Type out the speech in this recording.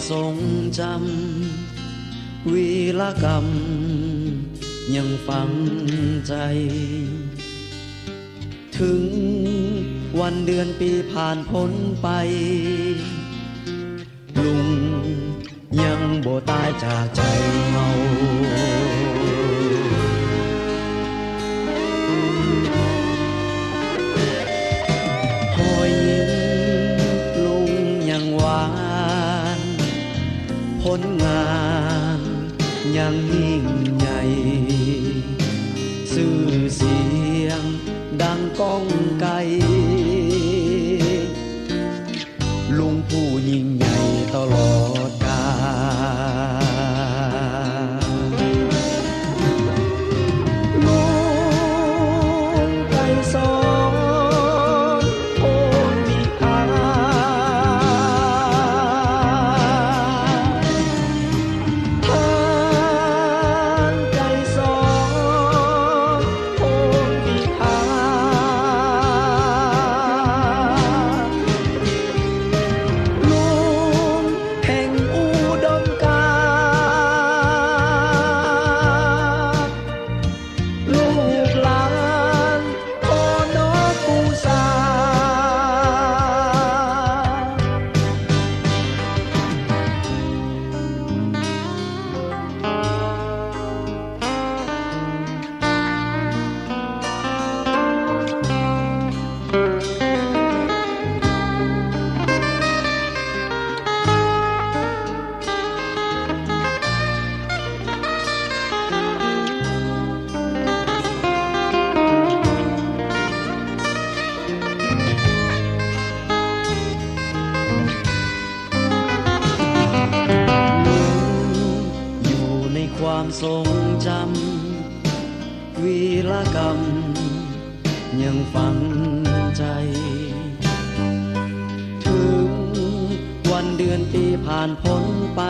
ຊົງຈຳ ວີລະກຳຍັງຝັງໃຈ ເຖິງວັນເດືອນປີຜ່ານພົ້ນໄປ ລຸງຍັງບໍ່ຕາຍຈາກໃຈເຮົາ. ຮອຍຍິ້ມລຸງຍັງຫວານ ຜົນງານຍັງຍິ່ງໃຫຍ່ ຊື່ສຽງດັ່ງກ້ອງໄກ ລຸງຜູ້ຍິ່ງໃຫຍ່ຕະຫຼອດການ. ລຸງໄກສອນ ໂພນວິຫານ ທ່ານໄກສອນ ໂພນວິຫານ ລຸງແຫ່ງອຸດົມການ ລູກຫຼານຂໍນ້ອມບູຊາ. ຢູ່ໃນຄວາມຊົງຈຳ ວີລະກຳຍັງຝັງໃຈ ເຖິງວັນເດືອນປີຜ່ານພົ້ນໄປ